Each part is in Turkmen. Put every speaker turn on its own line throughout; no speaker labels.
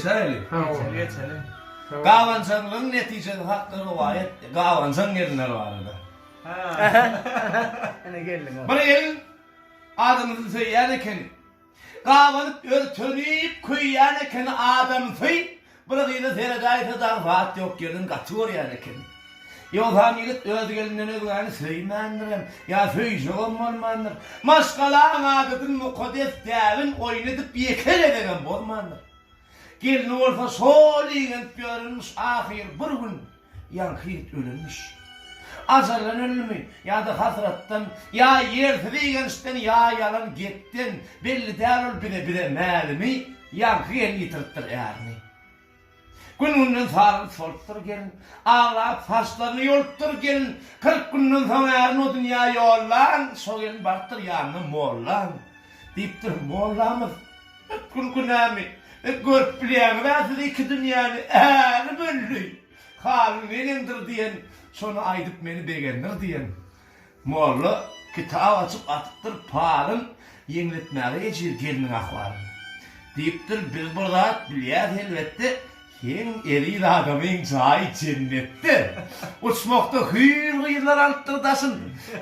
Geçäýeli.
Geçeli geçeli.
Gabanjaňlygyň netijesi hakda rowaýat gabanjaň gelinler barada.
Ine geldiň.
Bir gelin adamsyny söýýän ekeni. Gabanyp örtenip köýýän ekeni adamsy. Bir gyza seredäýse dagy zat ýok gelin gaty görýän ekeni. Ýogsam ýigit öz gelinden özgäni söýmändirem, ýa söýjegem bolmandyr. Maşgalaň adatyn mukaddes däbin oýun edip ýeke gezegem bozmandyr. Gelni bolsa şol igenip ýörenmiş, ahyry bir gün ýaňky ýigit ölenmiş. Ajaldan öldümi, ýa-da hasratdan, ýa ýersiz igençden, ýa ýalan gepden, belli däl ol bize, bize mälimi, ýaňky gelin ýitiripdir ärini. Gün-günden sarylyp solupdyr gelin, Aglap saçlaryny ýolupdyr gelin. 40 günden soň ärini o dünýä ýollan, Şo gelin barypdyr ýanyna mollaň. Diýipdir, Mollamyz, ötgün günämi, Görüp bilýäňiz-ä siz iki dünýäni, Ärim öldi, halyň neneňdir diýen, Şony aýdyp meni begendir diýen. Molla kitap açyp atypdyr palyn, Ýeňletmäge ejir gelniň ahwalyn. Diýipdir, biz bir zat bilýäs elbetde, Seň eziz adamyň jaýy jennetde. Uçmakda hüýr gyzlar alypdyr daşyn.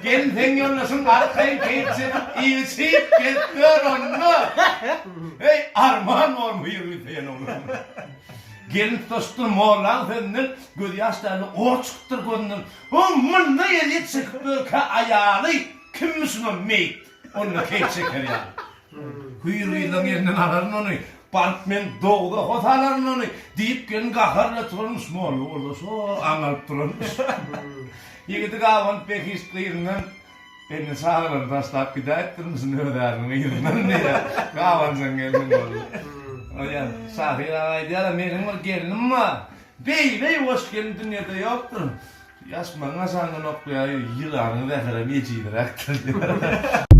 Gelin seň ýoldaşyň arkaýyn keýp çekip, iýip-içip gezip ýör onda. Heý, arman bormy hüýr gyz söýen oglan. Gelin tutaşypdyr mollaň sözünden, Gözýaş dälde ot çykypdyr gözünden. O munda ezýet çekip ýörkä aýaly kimmiş şuna meýit onda keýp çeker ýaly. Hüýr gyzlaň elinden alaryn ony, baryp men dowzaha salaryn ony diýip gelin gahar bilen turanmyş, molla bolsa şo aňalyp duranmyş. Ýigidi gabanyp behişt gyzyndan Indi çagalaryny taşlap gidäýipdirmişin öz äriniň yzyndan diýýär. Gabanjaň gelin boldy. Oýa şahyr aga aýdýar-a meniň bir gelnim bar. Beýle ýuwaş gelin dünýede ýokdur. Ýaşmagyň aşagyndan oklaýar, ýylanyň zäherem ejizräkdir diýýär.